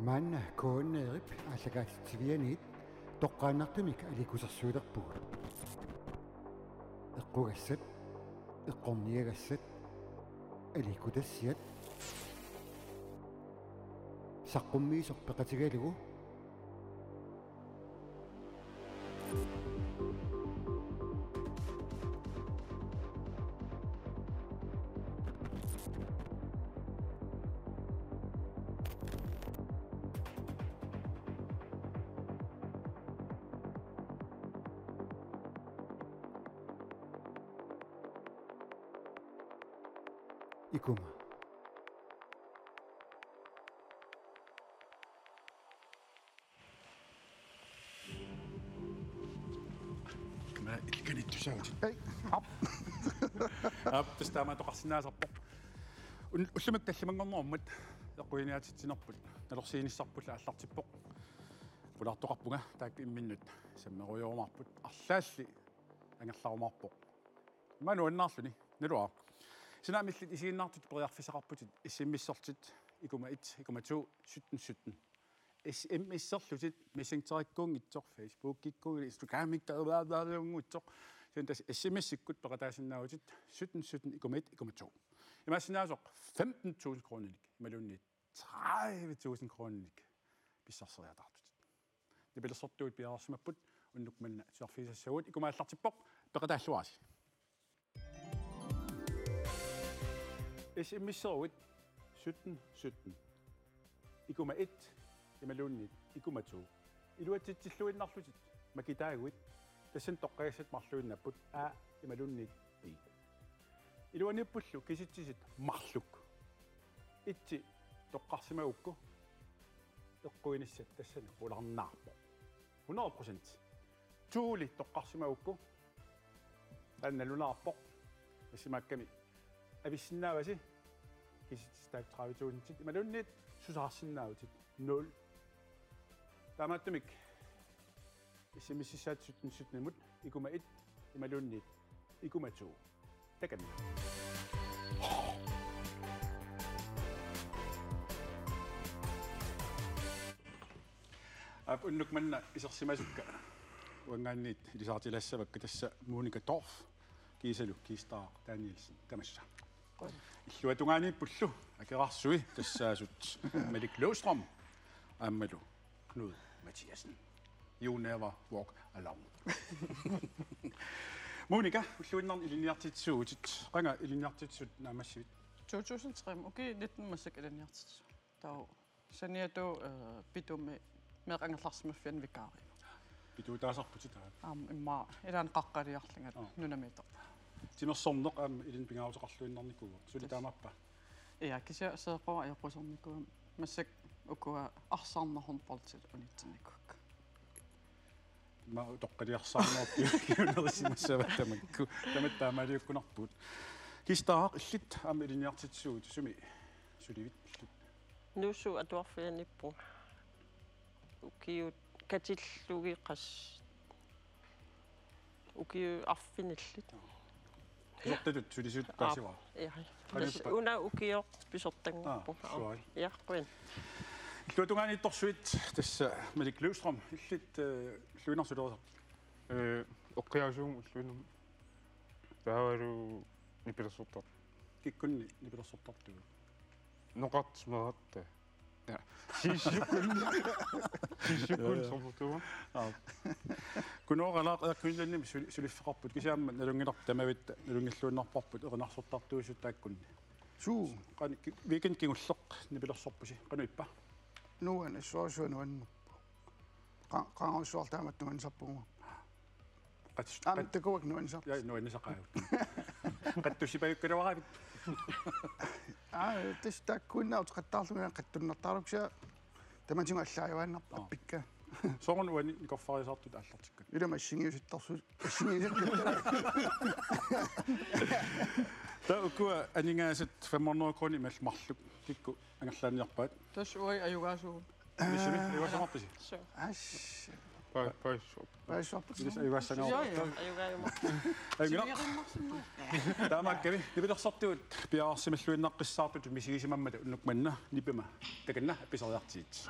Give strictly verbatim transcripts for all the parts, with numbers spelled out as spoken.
Maanna K N R-ip aallakaatitsivianiit toqqaannartumik aliikkusersuilerpugut. Eqqugassat, eqqorniagassat, aliikkutassiat, saqqummiisoq peqatigalugu. Ikuma. Mä ilkanittusaavutit. Ei, aap. Aap, tassa taamaattoqarsinnaasarpoq. Un-, ullumikkut tallimanngornerummat eqquiniaatitsinerput, nalorsiinissarpullu aallartippoq. Pulaartoqarpunga taakku imminnut sammerujorumaarput. Arlaalli angerlarumaarpoq. Ima nuannaarluni, naluara. Sinaamillit isiginnaartut periarfissaqarputit, S M S-erlutit, ikuma et, ikuma to, sytten sytten. S M S-erlutit, Messengerikkuunngitsoq, Facebookikkuunngitsoq, Instagramikkuunngitsoq. Sen tassa S M S-ikkut peqataasinnaavutit, sytten sytten, ikuma et, ikuma to. Imaassinnaasoq femten tusind kroninik, imaluunniit tredive tusind kroninik pissarseriataartutit. Nipilersortuut piareersimapput, unnuk manna tusarfigisassaagut, ikuma aallartippoq, peqataalluarisi. S M S-eruit sytten sytten. Ikuma et, imaluunniit ikuma to. Iluatsitsilluinnarlutit, makitaaguit, tassani toqqagassat marluinnapput A imaluunniit B. Iluaniippullu kisitsisit marluk. Etsi toqqarsimagukku eqquinissat tassani qularnaarpoq. Hundrede procent. Toli toqqarsimagukku taanna nalunaarpoq. Tassimaakkami avissinnaavasi kisitsisitaat tredive tusindit imaluunniit susaarsinnaavutit nul. Taamaattumik S M S-issaat sytten sytten-imut ikuma et imaluunniit ikuma to. Takanna. Aap, unnuk manna isersimasukka uanngaanniit ilisaritilassavakka, tassa Monica Dorph kiisalu Kiistaq Danielsen, tamassa. Illuatungaaniippullu Akerarsui tassaasut Malik Løvstrøm aammalu Knud Mathiassen. You never walk alone. Monica, ulluinnarni ilinniartitsisuuvutit, qanga ilinniartitsisut naammassivit? To tusind tre, ukiut nitten massakkut ilinniartitsisuullunga. Taava saniatigut, eh, Pitumi meeqqat angerlarsimaffianni vikariuvoq. Pituutaasarputit taava? Aamma immaqa ilaanni qaqqaliarlunga. Aa. Nunamiittoq. Timersorneq aamma ilinnut pingaaruteqarluinnarnikuuvoq. Suli. Tassa. Taamaappa? Ja, kisianni seeqquaq ajoqusernikuu, massakkut ukua arsarneq håndboldilu unitsinnikuuakka. Ima utoqqaliarsaarnerup piunerisimassava tamakku. Tamatta taamaaliukkunarpugut. Kiistaq, illit aamma ilinniartitsisuuvutit, sumi sulivit illit? Nuussuup Atuarfianiippunga. Ukiut katillugit qas-, ukiut arfinillit. Pisortatut sulisut taasiva? Aap, ja. Qanuppa? Tassa una ukioq pisortanngorpunga. Aa, suai. Ja, qujan. Illuatungaaniittorsuit, tassa Malik Løvstrøm, illit, eh, ulluinnarni sulerisarpit? Eh, eqqugaasumik ulluinnarni. Taavalu nipilersortar-. Kikkunni nipilersortartugut? Noqartisimagatta. Ja. Siissukkut. Siissukkut. Ja, ja. Sorlertugut. Aap. Kunooralaaq Air Greenlandimi sul-, suliffeqarput, kisianni aamma nalunngilarput tamavitta, nalunngilluinnarparput erinarsortartuusut taakkunni. Suu. Qanoq ki-, weekend kingulleq nipilersorpusi, qanoq ippa? Nuann-, assuarsuaq nuannerpoq. Qa-, qaangersuarlu taamatut nuannisarpugut. Qat-, aamma qat-, takuakka nuannisarput. Ja, nuannisaqaagut. Qatsussipajukkaluaravit? Aa, tassa taakkuinnaat qattaarlunga qatsunnartarlugu, kisianni tamatigut allaajuaannarpoq. Aa. Appikka. Sooruna uani nikorfariasaartut aallartikkat? Ilumut assigiiusittarsu-, assigiiusittarsu-. Taava ukua aningaasat fem hundrede kroner imaal marluk. Kikkut angerlaanniarpaat? Tassa uagut ajugaasugut. Misimi, ajugaasumaarpisi? Suu. As. Paj-, pajussuarput. Pajussuarput. Ilis ajugaassanngorput. Joo, joo. Ajugaajumaarput. Ajunngilaq. Siviariummaarsimmaa. Taamaakkami nipilersortugut piareersimalluinnaqqissaartut misigisimammata unnuk manna nipimma takanna appiseriartigit.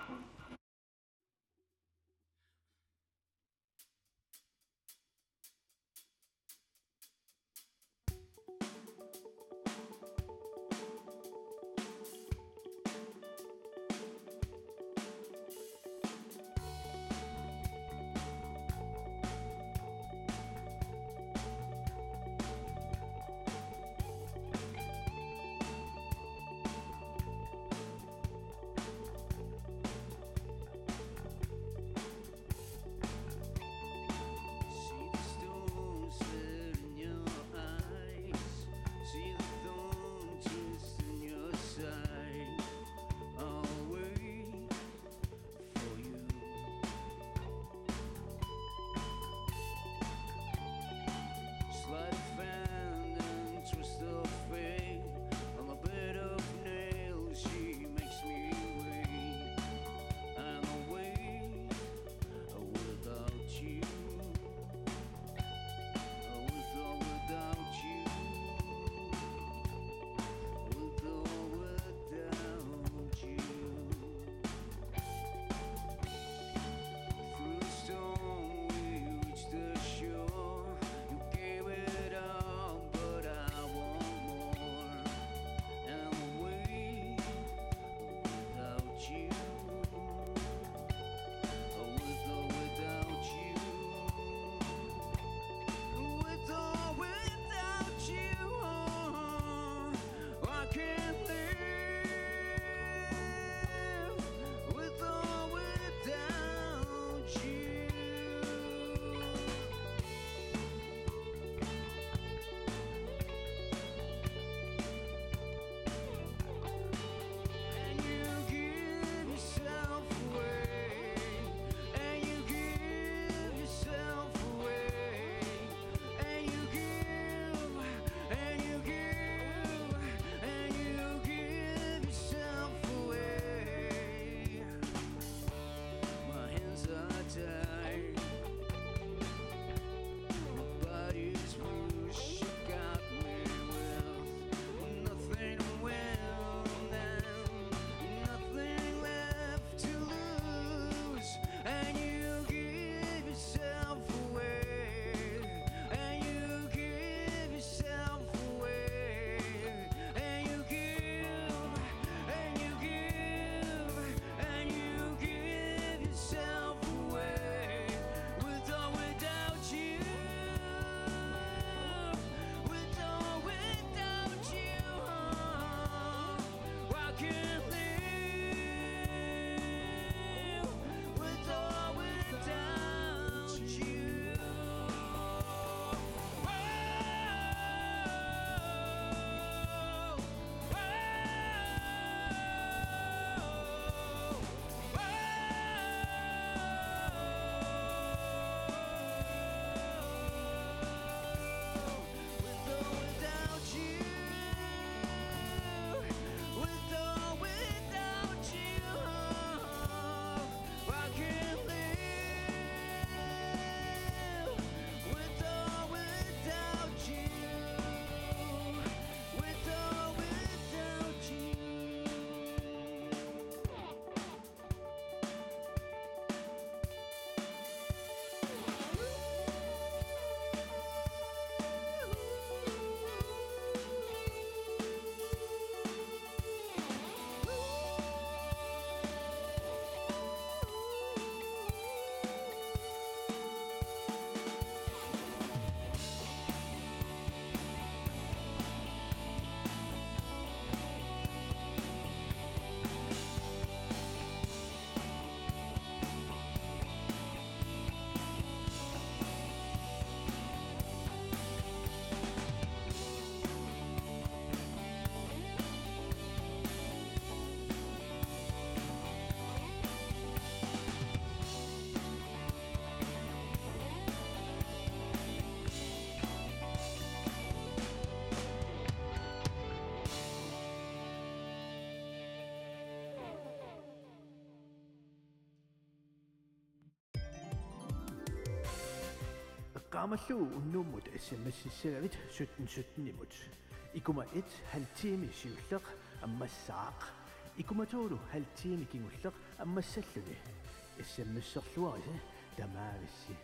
Aammallu unnummut S M S-issagavit sytten sytten-imut. Ikuma et halv time siulleq ammassaaq. Ikuma to halv time kingulleq ammassalluni. S M S-erluarisi tamaavissi.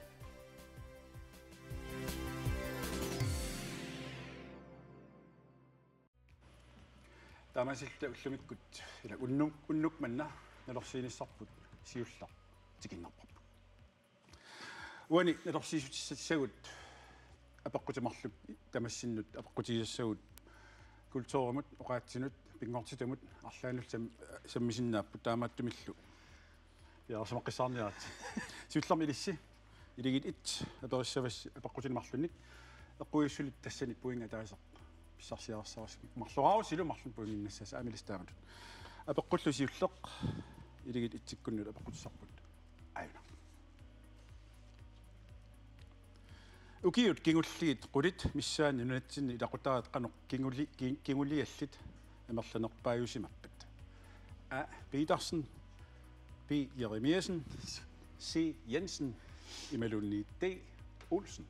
Taamaasilluta ullumikkut ila unnu-, unnuk manna nalorsiinissarput siulleq tikinnarparput. Uani nalorsiissutissagut apeqqutit marluk tamassinnut apeqqutigisassagut kulturimut, oqaatsinut, pinngortitamut arlaannullu sam-, sammisinnaapput, taamaattumillu piareersimaqqissaarniaritsi. Siullermik ilissi, Illit et aperissavassi apeqqutinik marlunnik, eqquissulit tassani pointit ataaseq pissarsiarisarsimik marloraarusilu marlunnik pointinnassaasi, aamma ilissi taamatut. Apeqqullu siulleq, Illit et-ikkunnut apeqqutissarput aajuna. Ukiut kingulliit qulit missaanni nunatsinni ilaqutariit qanoq kinguli-, ki-, kinguliallit amerlanerpaajusimappat? A. Petersen, B. Jeremiassen, C. Jensen, imaluunniit D. Olsen.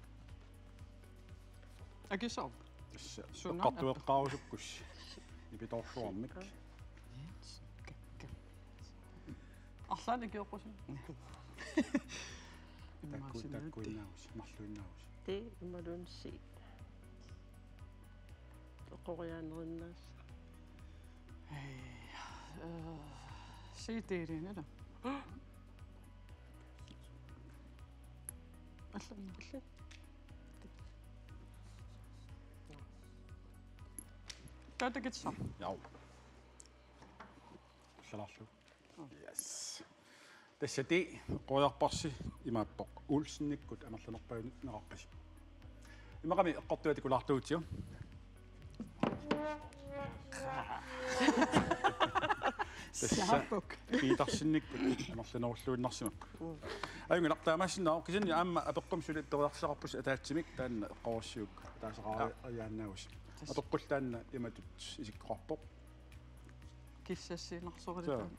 Akisooq. Tassa Suna eqqartueqqaarusukkussi. Ipitoorsuarmik. Kakka. Arlaannik kioqqusi. Takku, takkuinnaavusi, marluinnaavusi. Tee imaluunniit C. Oqoriaanerinnaassa. Hej, øh, C D-iliin, eller? Allan. Allan. Tatakitsa. Jau. Salarlu. Yes. Tassa D eqqoriarparsi, imaappoq Olsenikkut amerlanerpaajuneqarpasi. Imaqami eqqortuat tikulaartuutsiu. Tassa Saapuk. Petersenikkut amerlanerulluinnarsimapput. Ajunngilaq, taamaassinnaavoq, kisianni aamma apeqqummi suli periarfissaqarpusi ataatsimik taanna eqqoriarsiuk ataaseq aariaannaavusi. Tassa. Apeqqullu taanna imatut isikkoqarpoq. Kissassiinnarsorluta. Suu.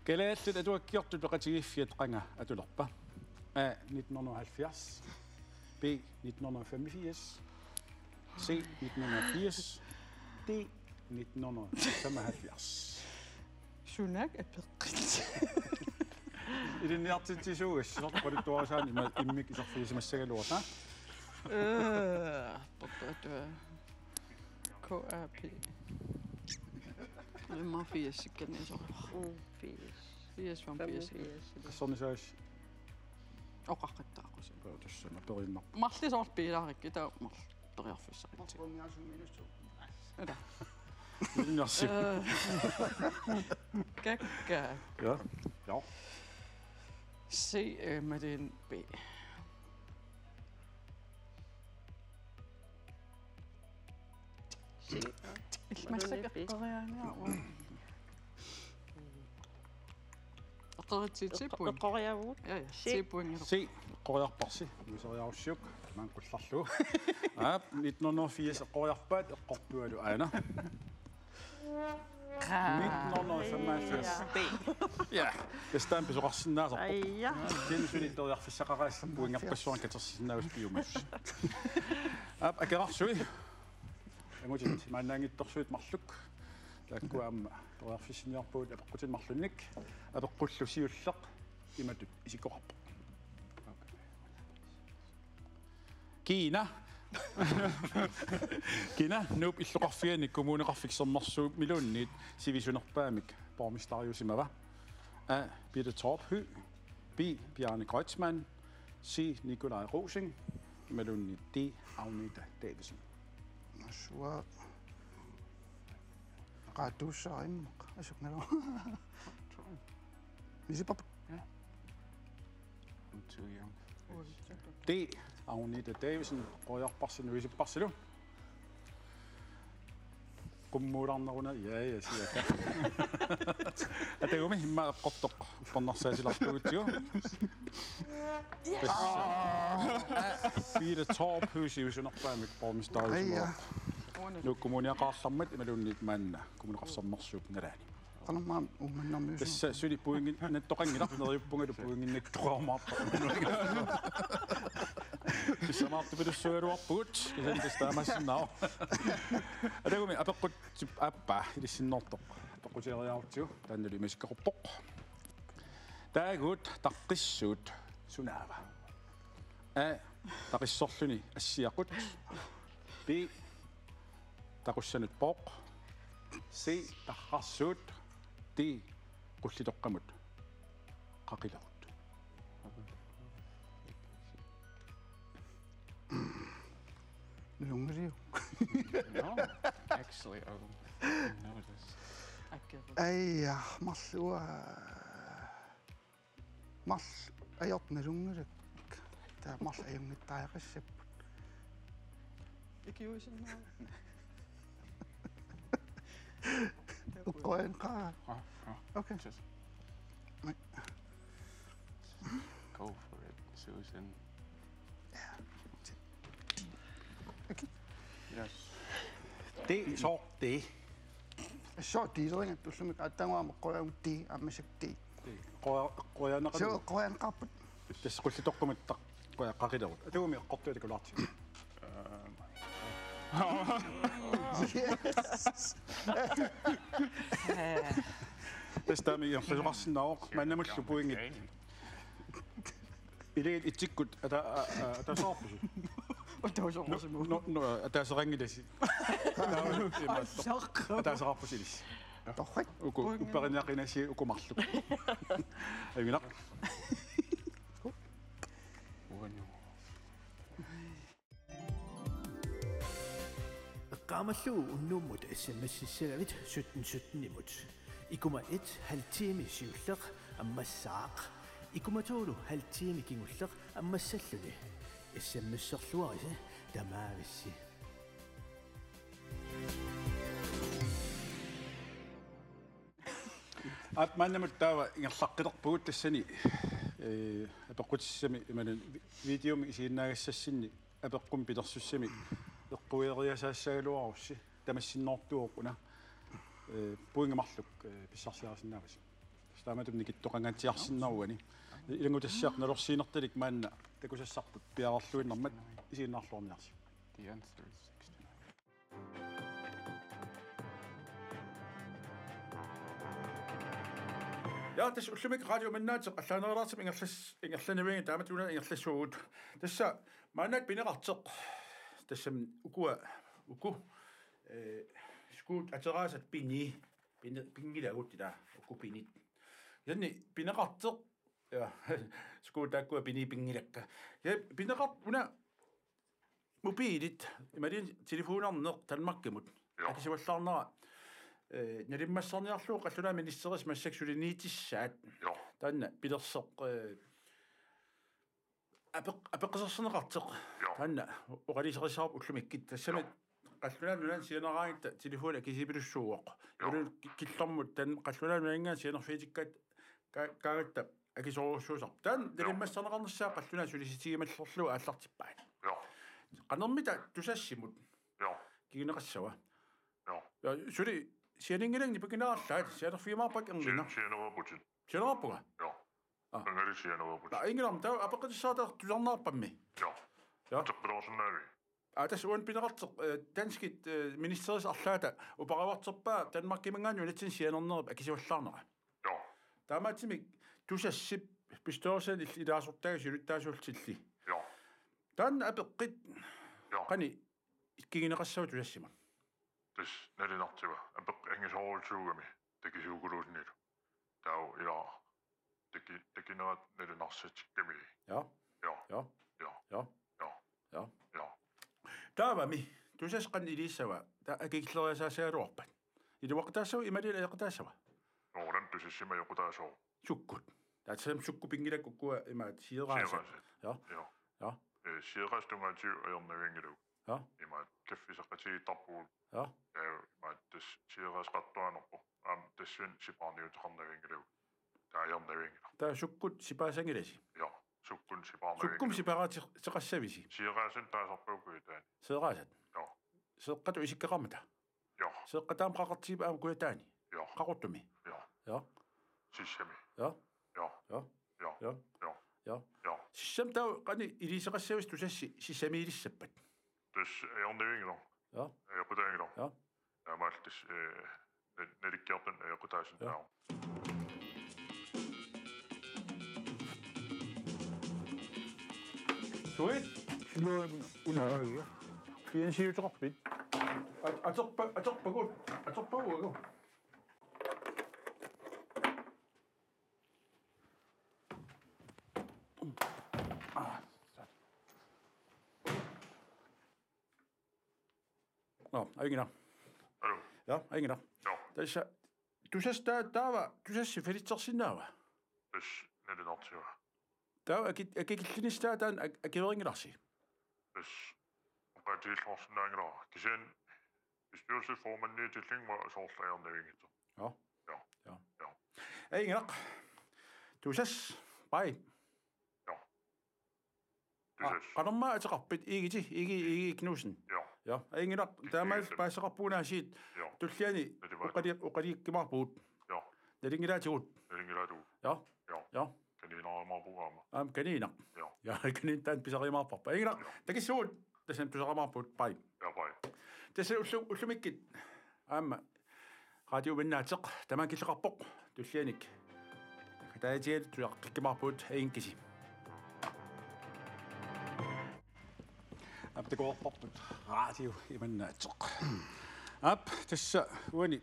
Kalaallit Atuakkiortut Peqatigiiffiat qanga atulerpa? A. Nitten hundrede og halvfjerds. B. Nitten hundrede og femogfirs. C. Nitten hundrede og firs. D. Nitten hundrede og femoghalvfjerds. Sunaak apeqqit. Ilinniartitsisuugassi, soorlu oqaluttuarisaanni ima immikkut iserfigisimassagaluarluta. Øh, K A P. Immaqa firsikkanni soorlu. Mm, firs. Firs, femogfirs. Femogfirs. Qassornissaasi? Oqaqqattaaqqusi. Joo, tassami periinnarpoq. Marluk soorlu piilaarikkit, taava marluk periarfissaqarpusi. Marlunniarsiuk minus to. Ila. Minus to. Øh. Kakkaak. Ja. Ja. C, øh, Martin B. C. Illit massakkut eqqoriaaniaruk. Eqqoriarpit C point. Eqqoriaavugut. Ja, ja. C. C point. C eqqoriarparsi. Nuiseriarussiuk. Maanna qullarlugu. Aap, nitten hundrede og firs eqqoriarpaat, eqqortualu aana. Nitten hundrede og femoghalvfjerds B. Ja, tassa taanna pisoqarsinnaasarpoq. Aja. Kisianni suli periarfissaqaraassi pointerpassuarnik katersisinnaavasi piumassuseq. Aap, akerarsui. Angutit maannaanngitsorsuit marluk. Taakku aamma periarfissiniarpagut apeqqutit marlunnik. Apeqqullu siulleq imatut isikkoqarpoq. Kina. Kina Nuup illoqarfiani Kommuneqarfik Sermersuup imaluunniit sivisunerpaamik borgmesteriusimava? A. Peter Torp Høegh. B. Bjarne Kreutzmann. C. Nikolaj Rosing. Imaluunniit D. Agnete Davidsen. Massakkut qaatuussaarimmaq asuknalo. Misipap. Ja. I'm too young. D. Agnete Davidsen, eqqoriarparsi, nuisipparsilu. Qummuulaarneruna, ja, ja, siaka. Atagumi immaqa eqqortoq uppernarsaatsilaartugutsigu. Yes. Peter Torp Høegh sivisunerpaamik borgmesteriusimavoq. Aja. Nuuk Kommuniaqaaq imaluunniit maanna Kommuneqarfik Sermersuup nalaani. Qanormaa Uummannarmiuusoq. Tassa suli pointit nattoqanngilaq, neriuppungalu pointit nattoqarumaarpara. Sisamaartupilussuugaluarpugut, kisianni tassa taamaassinnaavoq. Atagumi apeqqut-, aappaa, ilissinneqartoq. Apeqqutigereerutsigu, taannalu imasikkoqarpoq. Taaguut taqqissuut sunaava? A, taqissorluni assiaqut. B, taqussanut pooq. C, tarrarsuut. D, qullitoqqamut qaqilerut. Nalunngiliuk? No, actually, I don't know this. Akerut. Aja, marluk. Marluk ajortut nalunngilakka. Taava marluk ajunngitsuuteqassapput. Ikiuisinnaavara. Eqqoriarneqaara. Ah, ah. Okay. Just Right. Go for it, Susan. Yes. Tassa D. Sooq D? Sooq D-lerigakku ullumi, aatsaannguaq aamma eqqoriarlugu D, aamma isikkoq D. Eqqoriarneqaara. Sooq eqqoriarneqarput? Tassa qullitoqqamut taq-, qaa-, qaqilerut. Atagumi eqqortuata kulaarti. Yes. Tassa taama ingerlasoqarsinnaavoq, maannamullu pointit. Ilagit itsikkut ata-, a-, a-, ataaseqarpusi. Ataaseqarpusi. No, no, ataaseqanngilasi. Ataaseqarpusi ilissi. Torrak. Uku, pointit. Upperiniaqinasi uku marluk. Ajunngilaq. Uannu. Eqqaamallugu unnummut S M S-issagavit sytten sytten-imut. Ikuma et halv time siulleq ammassaaq. Ikuma to halv time kingulleq ammassalluni. S M S-erluarisi tamaavissi. Aap, maannamut taava ingerlaqqilerpugut tassani, ee, apeqqutissami imaluunniit vi-, videomi isiginnaagassassani apeqqummi pilersussami eqqueriasaassagaluarussi tamassinneqartoq una, ee, pointit marluk, ee, pissarsiarisinnaavasi. Tassa taamatut nikittoqangaatsiarsinnaavani. Ilanngutassiaq nalorsiinertalik maanna takusassarput piareerluinnarmat isiginnaarluarniarsi. The answer is sixty-nine. Ja, tassa ullumikkut Radio Mannaateq allaanerulaartumik ingerlas-, ingerlanavianngilaq, taamatut una ingerlassuugut. Tassa maannakkut pineqartoq. Tassami ukua, uku, eh, skuut ateraasat pinii, pini-, pinngilagut ilaa, uku pinit. Kisianni pineqartoq, ja, skuut taakkua pinii pinngilakka. Ja, pineqart-, una, mobilit, imaluunniit telefonarneq Danmarkimut. Joo. Akisuallaarnera, eh, nalimmassarniarlugu qallunaat ministerit massakkut suliniutissaat. Joo. Taanna pilersoq, eh, apeq-, apeqqusersorneqartoq. Joo. Taanna oqaluuserissavarput ullumikkut. Tassami Joo. Qallunaat Nunaanni sianeraangatta telefoni akisupilussuuvoq. Joo. Imaluunniit ki-, killormut taanna Qallunaat Nunaanngaanniit sianerfigitikkaat ka-, kaagatta akisoorujussuusarpoq. Taanna Joo. Nalimmassarneqarnissaa qallunaat sulisitigimallugu aallartippaat. Joo. Qanormita Tusassimut Joo. Kinguneqassava? Joo. Ja, suli sianinngilagut nipangilaarlaat, sianerfigimaarpakka erniinnaq. Si-, sianerputit. Sianerpunga? Joo. Aa. Angali sianerputit. Aa, ingilaarmi, taava apeqqutissaq taava tusarnaarpammi. Joo. Ja. Ateqqiloorsinnaavit? Aa, tassa uani pineqartoq, eh, danskit, eh, ministerit arlaata uperaartorpaa Danmarkiminngaanniit nunatsinni sianernerup akisuallaarnera. Joo. Taamaattumik Tusassip bestyrelsimi il-, ilaasortaagami siulittaasuullutillu. Joo. Taanna apeqqut Joo. Qanoq kinguneqassava Tusassimut? Tassa nalunartigu apeqqut angisoorujussuugami takisuukuluunnilu. Taava ilaa taki-, takinerat nalunarsitikkami. Ja. Ja. Ja. Ja. Ja. Ja. Ja. Ja. Taavami Tusass qanoq ilissava? Taava akikilleriasaassagaluarpat? Iluaqutaassava imaluunniit ajoqutaassava? Noorlan Tusassimi ajoqutaassaaq. Sukkut? Taava tassami sukkut pinngilakka ukua imaat sieraasat. Sieraasat. Ja. Ja. Ja. Eh, sieraasat tungaatigut ajornavianngilagut. Ja. Imaat kaffiseqatigiittarpugut. Ja. Ja, imaat tassa sieraasaqartuaannarpoq. Aamma tassunga sipaarniuteqarnavianngilagut. Taava ajornavianngilaq. Taava sukkut sipaasanngilasi? Ja, sukkut sipaarnavianngilaq. Sukkumik sipaaraateqassavisi? Sieraasat taasarpagut Kujataani. Sieraasat? Ja. Seeqqatut isikkoqarmata? Ja. Seeqqat taama qaqortigipput aamma Kujataani? Ja. Qaqortumi? Ja. Ja. Sissami? Ja. Ja. Ja. Ja. Ja. Ja. Ja. Ja. Sissami taava qanoq iliuuseqassavasi Tusassi sissamiilissappat? Tassa ajornavianngilaq. Ja. Ajoqutaanngilaq. Ja. Taamaalilluta, eh, nal-, nalikkiartorneq ajoqutaasinnaavoq. Ja. Sweet. Siloruna una aagia. Piansiuteqarpit? At-, atorpa-, atorpagut, atorpagut. Nå, ajunngilaq. Aluu. Ja, ajunngilaq. Joo. Tassa Tusas-, taa-, taava Tusassi falitsersinnaava? Tassa nalunaartigaa. Taava aki-, akikillinissaa taanna ak-, akuerinngilarsi? Tassa oqaatigilluarsinnaanngilara. Kisianni bestyrelsesformandiutillunga soorlu ajornavianngitsoq. Ja. Ja. Ja. Ja. Ajunngilaq. Tusas, bye. Ja. Tusas. Aa, qanormaa ateqarpit? Egede, Egede, Egede Knudsen. Ja. Ja, ajunngilaq, taamaalilluta paasisaqarpugut aasiit. Ja. Tulliani. Nalugaat. Oqali-, oqalugiumaarpugut. Ja. Nalunngilaatigut. Nalunngilaatigut. Ja. Ja. Ja. Kaniineriumaarpugut aamma. Aamma kaniineq. Ja. Ja, kaniineq taanna pisariumaarparput. Ajunngilaq, ja, takissuugut, tassani pisariumaarpugut. Bye. Ja, bye. Tassa ullu-, ullumikkut aamma Radio Imannaateq tamaat killeqarpoq, tullianik. Kataatial tusaqqikkumaarpugut, ajunngikkusi. Aap, takuarparput Radio Imannaateq. Aap, tassa uani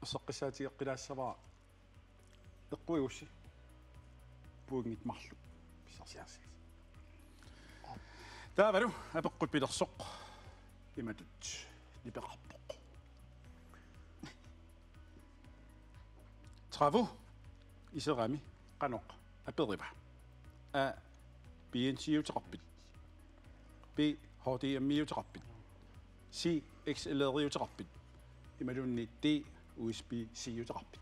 erseqqissaatigeqqilaassavara eqquigussi pointit marluk pissarsiarissagissi. Taavalu apeqqut pilersoq imatut nipeqarpoq. Travo iserami qanoq aperiva? A, B N C-uteqarpit? B, H D M I-uteqarpit? C, X L R-iuteqarpit? Imaluunniit D, U S B C-uteqarpit?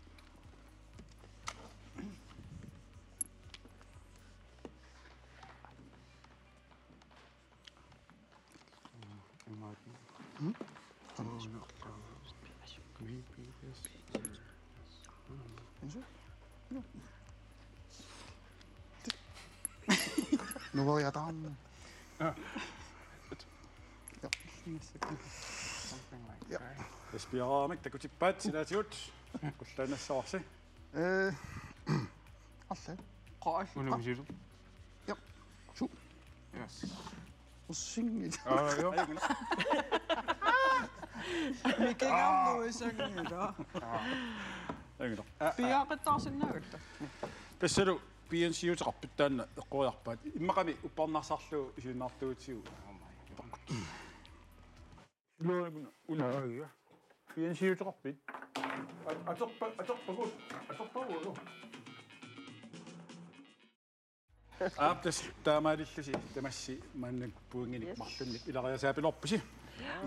Nuvariataarn. Ja. Something like, ja, that. Espiaramik takutippaat silaatigut. Qullaannassavarsi. Eh, alle. Qaa. Unamisilu. Ja. Su. Yes. Ussingit. Aa, joo. Mikigaluissanngilaq. Ajunngilaq. Piaaqattaarsinnaagatta. Tassalu B N C-uteqarpit taanna eqqoriarpaat. Immaqami uppernarsarlugu isiginnaartuutigu. Siloruna una aagia. B N C-uteqarpit? At-, atorpa-, atorpagut, atorpagut. Aap, tassa taamaalillusi tamassi maannakkut pointinik, yes, marlunnik ilariasaapiloorpusi.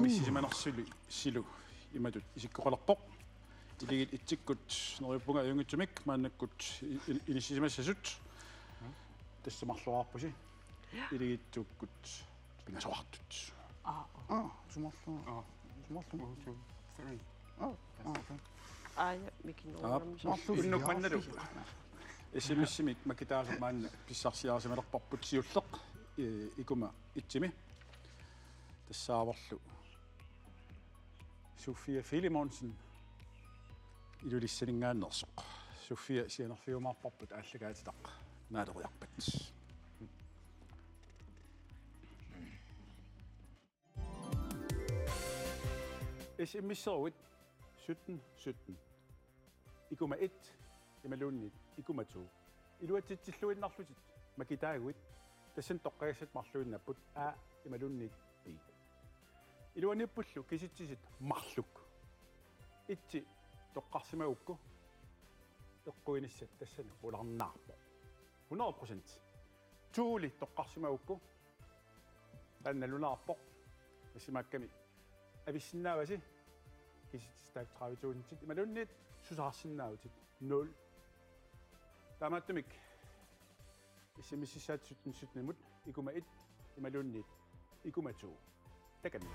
Missisimanersulilu imatut isikkoqalerpoq. Iligiit etsikkut neriuppunga ajunngitsumik maannakkut i-, i-, inissisimassasut. Tassa marloriarpusi. Iligiit toorkut pingasoqartut. Aa. Aa, sumarlu. Aa. Sumarlu. One, two, three. Aa, aa, okay. Aa, ja, mikinnguamik. Aa, marlu. Unnuk mannalu. S M S-imik makitaasoq maanna pissarsiarisimalerparput siulleq, eh, ikuma itsimi. Tassaavorlu Sofia Filemonsen Ilulissaninngaanneersoq. Sofia sianerfiumaarparput aallakaatitaq naaleriarpat. S M S-eruit sytten sytten. Ikuma et imaluunniit ikuma to. Iluatsitsilluinnarlutit makitaaguit, tassani toqqagassat marluinnaapput A imaluunniit B. Iluaniippullu kisitsisit marluk. Etsi toqqarsimagukku eqquinissat tassani qularnaarpoq. Hundrede procent. Tooli toqqarsimagukku taanna nalunaarpoq. Tassimaakkami avissinnaavasi kisitsisit tredive tusindit imaluunniit susaarsinnaavutit nul. Taamaattumik S M S-issaat sytten sytten-imut ikuma et imaluunniit ikuma to. Takanna.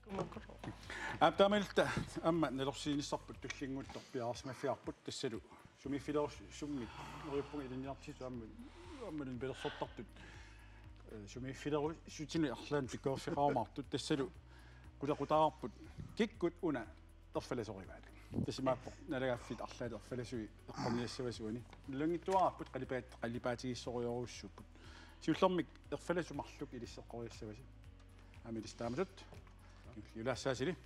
Aap, taamaalilluta aamma nalorsiinissarput tullinnguuttoq piareersimaffigaarput, tassalu sumiiffilerus-, summit neriuppunga ilinniartitsisut aamma, aamma pilersortartut, eh, sumiiffilerusutinut arlaannik pikkoriffiqarumaartut, tassalu qulequtaavarput: Kikkut una erfalasoraat? Tassa imaappoq naalagaaffiit arlaat erfalasui eqqorniassavasi uani. Nalunngitsuaraapput, qalipaat-, qalipaatigissorujorujussuupput. Siullermik erfalasoq marluk ilissi eqqoriassavasi. Aamma ilissi taamatut. Julius Saasili.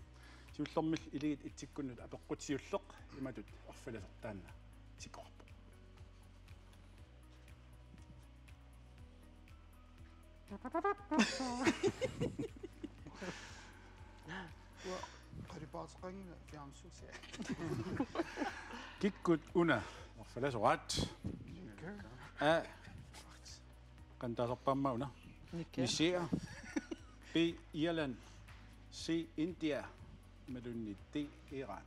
Siullermilli illit itsikkunnut apeqqut siulleq imatut: Erfalasoq taanna isikkoqarpoq? Uanga qalipaateqanngilanga fjernsyni. Kikkut una erfalasoraat? A, qanoq taasarpaat aamma una? Nikia. Nigeria. B, Irland. C, India. Imaluunniit D, Iran.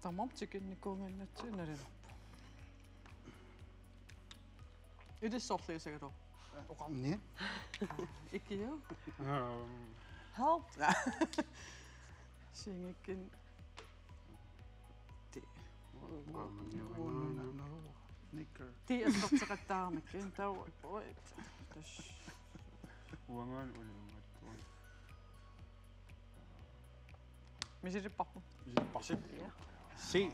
Tamarmik tikinnikuunnginnatsigu nalinarpoq. Ilissi orliusagaluarpoq. Oqarni? Ikiu. Help. Singikkin. Ti. Nikker. Ti assorteqattaarnikkit. Taava. Oi. Tass. Uangaan uliummat. Misilipparput. Misilipparsi. Ja. C,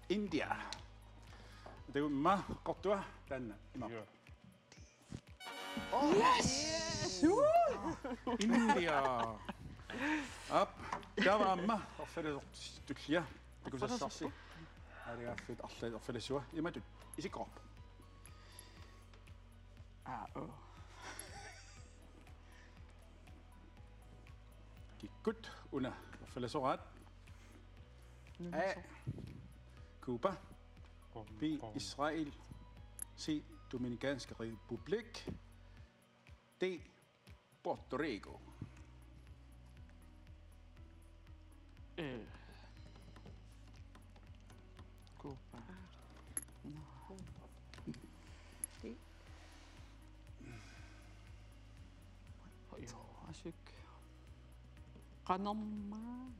India. Takuuk immaqa eqqortua taanna. Ima. Ja. Yes! Woo! India. Aap, taava aamma erfalasoq tullia. Takusassarsi. Naalagaaffiit arlaat erfalasua imatut isikkoqarpoq? A, o. Kikkut una erfalasoraat? A, Cuba. B, Israel. C, Dominikanske Republik. D, Puerto Rico. Eh. Cuba. No. Joo, asuk. Qanormaa.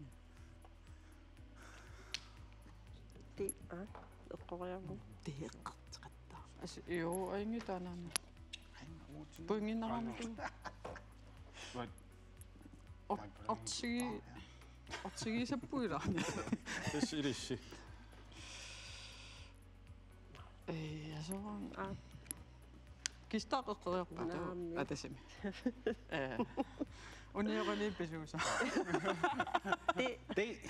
Ti, a, eqqoriarlugu. Ti eqqartoqattaarpoq. As-, joo, ajunngitsoq anaana. Pointinnarami. Ot-, otsigi-, otsigisapput ilaa. Tassa ilissi. Ee, soorlu. Aa. Kista eqqoriarpaa taava. Naamik. Atasimi. Ee. Unioqaliippisuusa. Ti. Ti.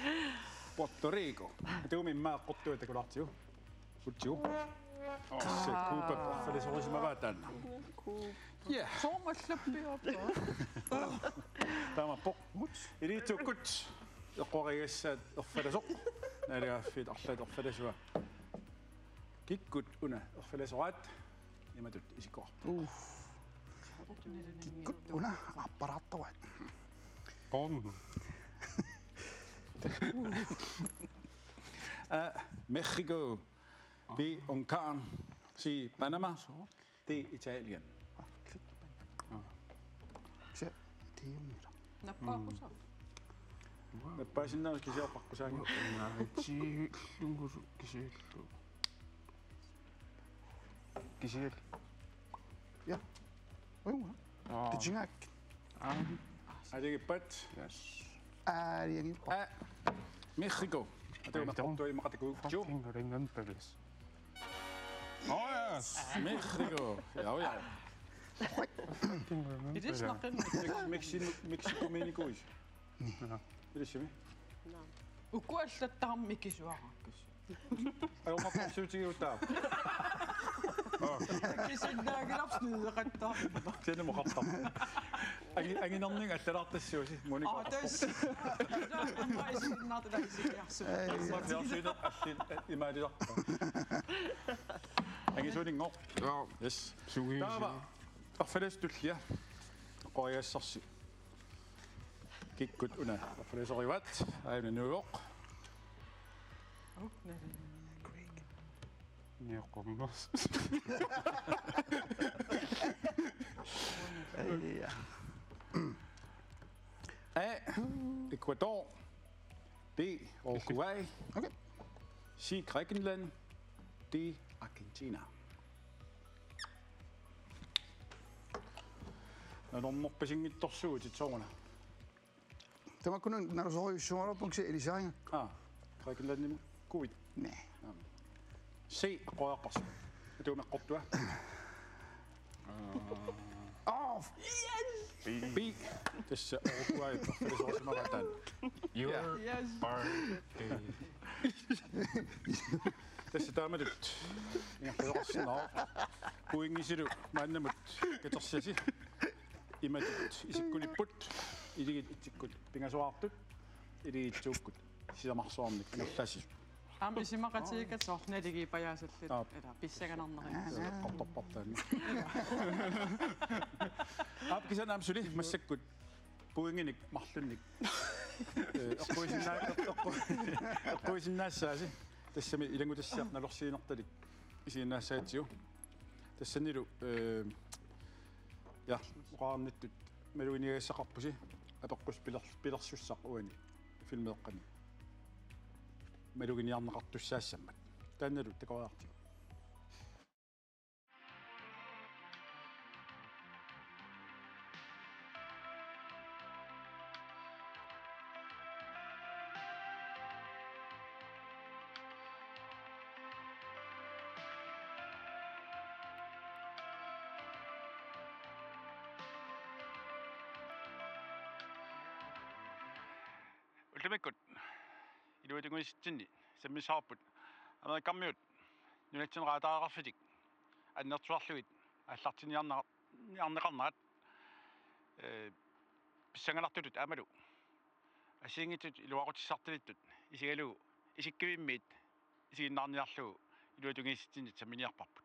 Puerto Rico. Takuuk immaqa eqqortua takulaartigu. Utsigu. Tassa Cuba erfalasorusimavaa taanna. Cuba. Ja. Soorlu allappiarpaa. Taamaappoq. Ilitsukkut eqqorigassaat erfalasoq. Naalagaaffiit arlaat erfalasua. Kikkut una erfalasoraat imatut isikkoqarpoq? Kikkut una aappalaartoraat? Porno. A, Mexico. B, Ungarn. C, Panama. D, Italien. Se, tiiummira. Nappaaqusaaq. Nappaasinnaavoq kisianni paqqusaanngilaq. Tiillugu kisiallu. Kisial. Ja. Oi, ua. Aa. Titingaak. Aa. Aligippat. Yes. Aalianngippa. A, Mexico. Atu maqortua imaqataku. Fucking ring and bells. Oh, yes. Mexico. Ja, ja. Fucking ring and bells. Ilissi naqqinna. Mex-, Mexi-, Mexico minikuis. Ja. Ilissimi? Uku allattarami mikisuaraakkus. Ajornartorsiutigiuttaa. Kisianni naagilarput snideqattaarmat. Kisianni moqartarpoq. Angi-, anginerninga allalaartassiusi, Monika. Aa, tassa. Imma isiginnaartut isigiarsuit. Imma fjernsynet allit, eh, imaalilarput. Angisuuninngooq. Jaa. Yes. Sui. Taava. Arfalassutullia. Qoriassarsi. Kikkut una erfalasoruat, aajuna nuuvoq. Nioqqummas. Ai, ja. A, Ecuador. B, Uruguay. Okay. C, Grækenland. D, Argentina. Nanormorpasinngitsorsuutit sooruna. Tamakkununnga nalusorujussuugaluarpunga kisianni ilisarigakku. Aa, Grækenlandimukkuit. Naa. C, aqqoriarparsi. Atuumeqqortua. Oh, B, tassa Uruguay perfilisoorsimavaat taanna. Your Yes. Birthday. Tassa taamatut ingerlasoqarsinnaavoq. Pointisilu maannamut katersiasi. Imatut isikkunipput. Iligit itsikkut pingasoraartut. Iligit itsuukkut sisamarsuarnik ingerlassisut. Aamma isumaqatigiikkatta soorlu naligiippajaasallit Aap. Ila pissanganarneri. Eqqartorpartaanni. Aap, kisianni aamma suli massakkut pointinik marlunnik. Eh, eqquisinnaa-, eqqu-, eqquisinnaassaasi. Tassami ilanngutassiaq nalorsiinertalik isiginnaassagatsigu. Tassanilu, eh, ja, oqarnittut maluginiagassaqarpusi apeqqus piler-, pilersussaq uani filmeeqqani. Maluginiarneqartussaassammat. Taannalu takoriartigu. Ullumikkut iluatungiisitsinni sammissavarput Amerikkarmiut nunatsinni raataareqarfitik annertuarlugit aallartinniarneqarnerat, eh, pissanganartutut aammalu assigiinngitsut iluaqutissartalittut isigalugu isikkivimmiit isiginnaarniarlugu iluatungiisitsinnit samminiarparput.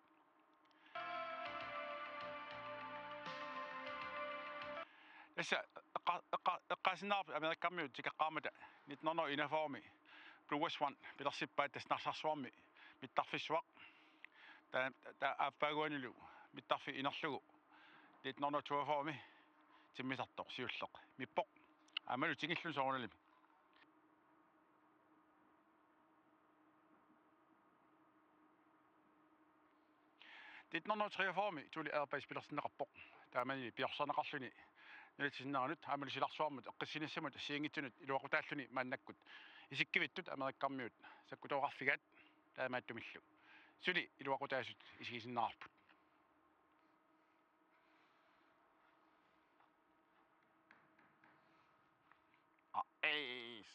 Tassa eqqa-, eqqa-, eqqaasinnaavoq Amerikkarmiut tikeqqaarmata nitten hundrede enogfyrre-mi Blue Swan pilersippaat, tassa Narsarsuarmi mittarfissuaq. Taava, taava aappaaguanilu mittarfiup inerlugu nitten hundrede toogfyrre-mi timmisartoq siulleq mippoq. Aammalu tingilluni soorunalimi. Nitten hundrede treogfyrre-mi Thule Air Base pilersinneqarpoq. Taamani piorsaarneqarluni nunatsinninngaanniit aammalu silarsuarmut eqqissinissamut assigiinngitsunut iluaqutaalluni maannakkut isikkivittut Amerikkarmiut sakkutooqarfigaat taamaattumillu. Suli iluaqutaasut isigisinnaavarput. Aa, ees.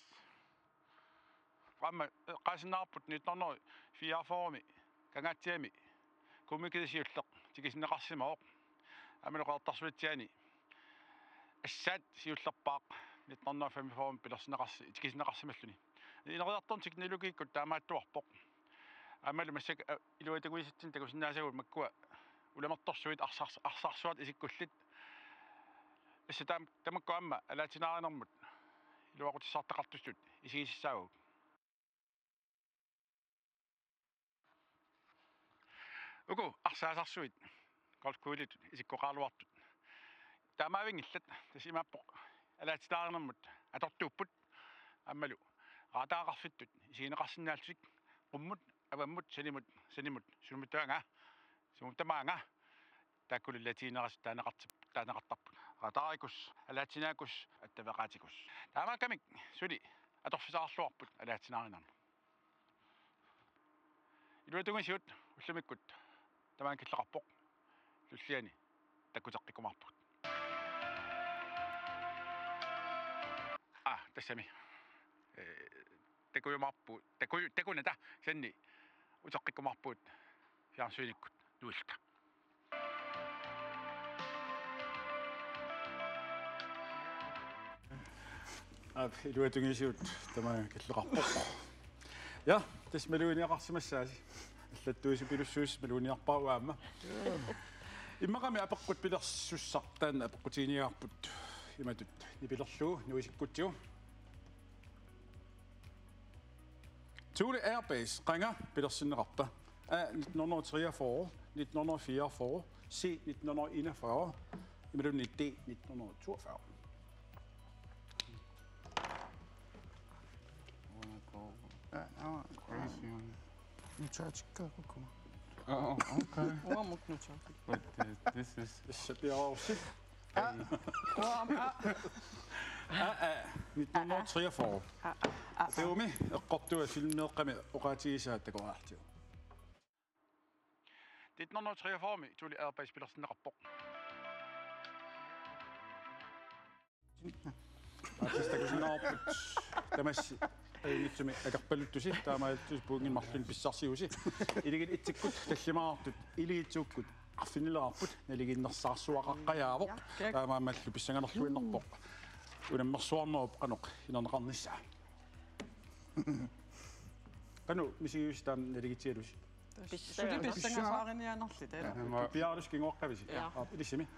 Aamma eqqaasinnaavoq nitten hundrede fireogfyrre-mi Kangaatsiami Kuummikiisa siulleq tikisinneqarsimavoq. Aammalu Qeqertarsuatsiaani assaat siullerpaaq nitten hundrede femogfyrre-mi pilersinneqarsi-, tikisinneqarsimalluni. Ineriartorneq teknologikkut taamaattuarpoq. Aammalu massakkut, eh, iluatungiisitsinni takusinnaasagut makkua ulamertorsuit arsars-, arsarsuartut isikkullit. Tassa taam-, tamakku aamma alaatsinaarinermut iluaqutissartaqartutut isigisassaavagut. Uku arsaasarsuit Golf Course-itut isikkoqaraluartut taamaavinngillat, tassa imaappoq alaatsinaarinermut atortuupput aammalu raataaqarfittut isigineqarsinnaallutik qummut, avammut, sanimut, sanimut, sumut tamaanga, sumut tamaanga. Taakkulu laatigineqartut taaneqartip-, taaneqartarput. Raataarikus, alaatsinaakkus, attaveqaatikus. Taamaakkamik suli atorfissaqarluarput alaatsinaarinermut. Iluatungisigut ullumikkut tamaanga killeqarpoq. Tulliani takkuteqqikkumaarpugut. Aa, tassami. Eh, takkujumaarpugut, takku-, takkunata, kisianni uteqqikkumaarpugut fjernsynikkut nuilluta. Aap, iluatungisigut tamaanga killeqarpoq. Ja, tassa maluginiaqarsimassaasi. Allattuisupilussuis maluginiarpara aamma. Immaqami apeqqut pilersussaq taanna apeqqutiginiarparput imatut nipilerlugu nuisikkutsigu. Thule Air Base qanga pilersinneqarpa? A nitten hundrede treogfyrre, nitten hundrede fireogfyrre, C nitten hundrede enogfyrre, imaluunniit D nitten hundrede toogfyrre. Nutaatikka kukuma. Oh, okay. Uamut nutaatikka. But uh, this is Issa piaarsi. Uam, a, nitten hundrede og treogfyrre. Tumi eqqortua filmeeqqami oqaatigisaat takoraartigu. Nitten hundrede og treogfyrre-mi Tuli Aapais pilersinneqarpoq. Aatsaat takusinnaavarput tamassi ajunngitsumik akerpaluttusi taamaalillusi puunngin marlunnik pissarsiusi. Illit itsikkut tallimaartut ilitsukkut arfinileqarput naligiinnersaarsuaqaqqajaavoq. Ja, tak. Taamaammallu pissanganarluinnarpoq. Unammersuarnerup qanoq inerneqarnissaa. Qanoq misigiusi taama naligiitsigalusi? Pissanga. Suli pissangasaariniaannarli taava. Piaarlusi kinguaqqavisi. Ja. Aap, ilissimi.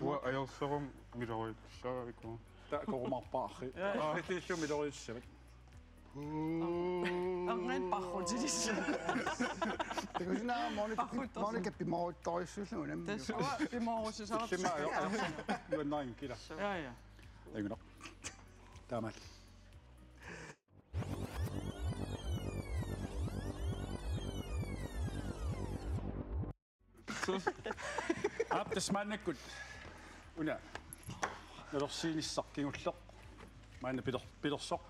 Uanga ajorsorum miloriutissavarput. Taava korumaarpaarri. Ja, ja. Ilillu miloriutissavat. Arnat parrutilissavat. Takusinnaavat Monica, Parruttorsi. Monica pimooruttorujussuulluni unammiuk. Tassa uanga pimoorusussavarput. Illimmi ajor-, ajor-, nuannarinngilaq. Ja, ja. Ajunngilaq. Taamaat. Aap, tassa maannakkut una nalersiinissaq kingulleq maanna piler-, pilersoq.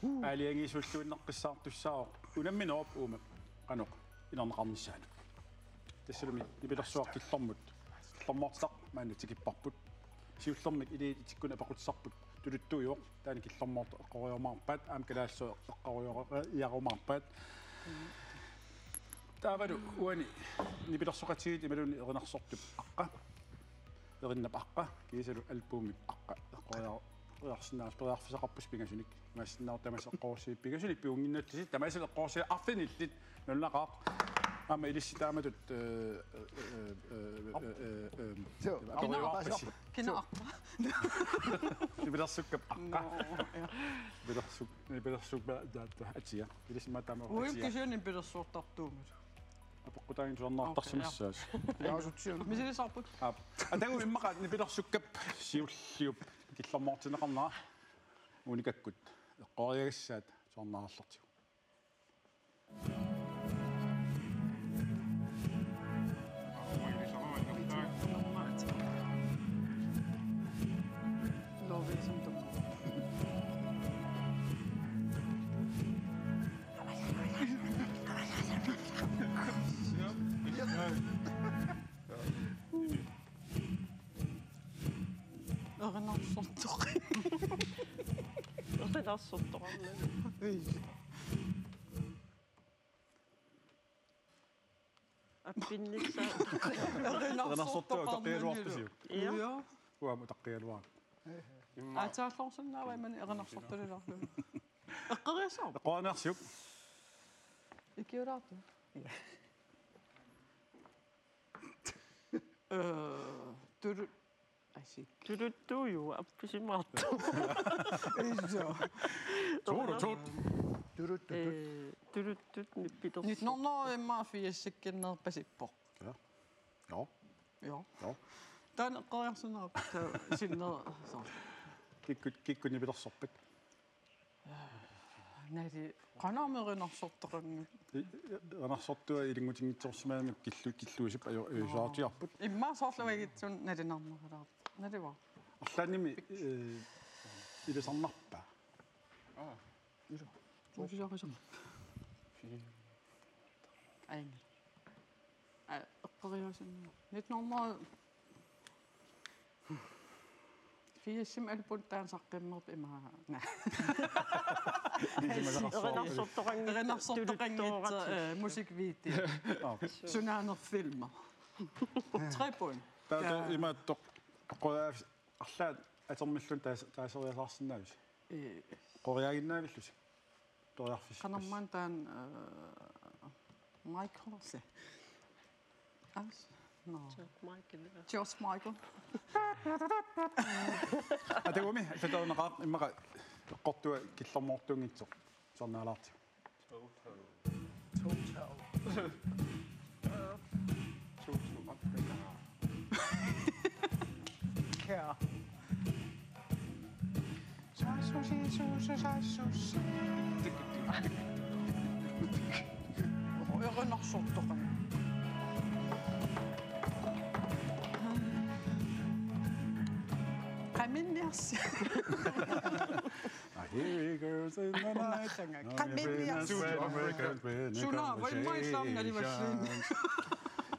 Aalajangiisulluinnaqqissaartussaavoq unamminerup uuma qanoq inerneqarnissaanut. Tassalumi nipilersuaq killormut, killormoortitaq maanna tikipparput. Siullermik illit itsikkut apeqqutissarput tuluttuujuvoq, taanna killormoortoq eqqoriarumaarpaat, aamma kalaallisut eqqoriarumaarpaat. Taavalu uani nipilersoqatigiit imaluunniit erinarsortup aqqa, erinnap aqqa, kiisalu albumip aqqa eqqoriaru-, eqqoriarsinnaasoq periarfissaqarpusi pingasunik. Imaassinnaavoq tamassi eqqorussi pingasunik piunnginnattusi, tamassi eqqorussi arfinillit. Nuannaqaaq. Aamma ilissi taamatut, eh, eh, eh, eh, eh, eh, Suu. Atoriuarpassi. Kina aqqa? Nipilersukkap aqqa. Nå, ja. Nipilersuk-, nipilersukkap taava atia. Ilissi maanna taama Uagut atia. Kisianni nipilersuartartuugut. Apeqqutaanngitsoq tusarnaartarsimassaasi. Okay, ja. Jaasutsiun. Misilisarput. Aap. Atagu immaqa nipilersukkap siulliup killormoortinneqarnera Monikakkut eqqoriagassaat tusarnaarallartigu. Erinarsortoq. Erinarsortoqarnagu. Ii. Appinnissaa. Erinarsortoq utaqqigaluarpisiuk? Ja. Ja. Uanga utaqqigaluara. Aatsaarluarsinnaava imannak erinarsortalilaarlugu? Eqqoriassavarput. Eqqoriarsiuk. Ikiulaartoq. Ja. Øh, tulu-, asik. Tuluttuujuvoq appisimaartoq. Iso. Tuurutut. Tuluttutut. Øh, tuluttut nipilersoq. Nitten hundrede og femogfirs-ikkinnerpasippoq. Ja. Jo. Jo. Jo. Taanna eqqoriarsinnaavarput, taava sinnera, så. Kikkut, kikkut nipilersorpat? Nali, qanoq erinarsortoqanngilaq. I-, i-, erinarsortua ilanngutinngitsoorsimagamik killu-, killuisip ajo-, ajuusaartiarput. Immaqa soorlu uagutsinnut nalinarnerulaarpoq. Naluara. Arlaannimi, eh, ilisarnarpa? Aa. Ilo. Ukisoqisaq. Fire. Aini. Aa, eqqoriarsinnaavat. Nitten hundrede firs-imi album taanna saqqummerpoq ima. Erinarsortoqanngitsoq. Erinarsortoqanngitsoq, eh, musikvideo. Aa. Sunaanerfilmi. Tre point. Taava, ja, imaattoq, qo-, arlaat atormilluunniit taas-, taaseriasaarsinnaavisi? Ee. Qoriaaginnaavillusi? Toriarfissippas. Qanormaanna taanna, øh, Michael se. As? No. George Michael, ja. George Michael. Atagumi, allatarineqaaq immaqa eqqortua killormoortuunngitsoq. Tusarnaalaartigu. Toto. Toto. Toto. Kære. Sasusi, susu, sasusi. Erinarsortoqaaq. Qaminniarsi. I hear you girls in the night. Qaminniarsi. Suna, vai mai samna li machine.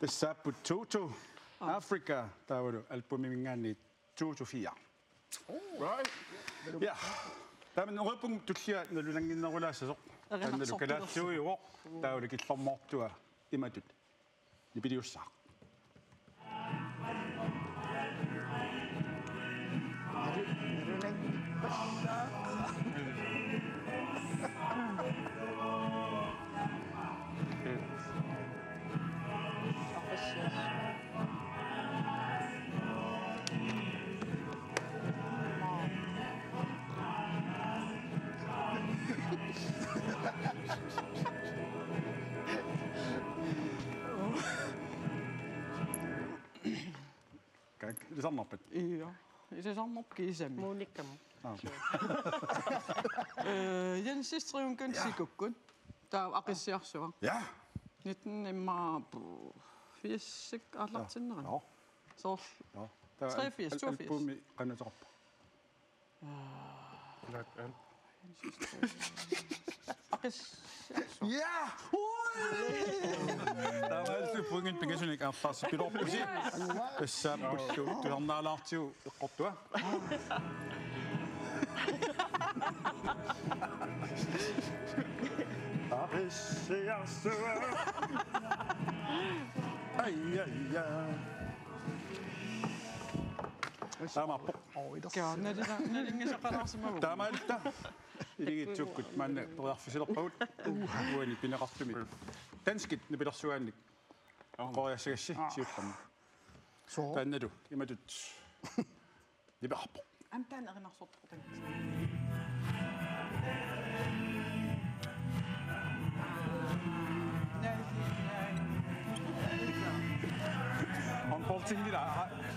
Tassaapput Toto, Africa, taavalu albumiminngaanniit Toto fire. Right. Ja. Tamanna neriuppunga tullia nalunannginnerulaassasoq. Erinarsortorujussuuvoq. Taavalu killormoortua imatut nipiliussaaq. Kak, ilisarnarpat? Ija, ilisarnarpoq kiisami. Monikam. Aa. Øh, Jens Sistrøm kun sikukkut. Taava Aqissiarsuaq. Ja. Nitten immaqa, puh, firsik aallartinnerani. Ja. Soorlu. Ja. Taava treogfirs, al-, toogfirs. Albumi qanoq ateqarpa? Black Album. Aqissiarsuaq. Ja! Ui! Taamaalillutit pointit pingasunik aallartipilorpusi. Yes! Tassaappullu tusarnaalaartigu eqqortua. Aqissiarsuaq. Ai, ai, ai. Taamaappoq. Oi, tassa. Kianna lila, nalingisaqalaarsimavunga. Taamaalilluta. Ilivitsukkut maanna periarfissalerpagut. Uani pineqartumik. Danskit nipilersugaannik. Qoriassagassi siullermik. Soo. Taannalu imatut nipeqarpoq. Aamma taanna erinarsortoq taanna. Håndboldtingila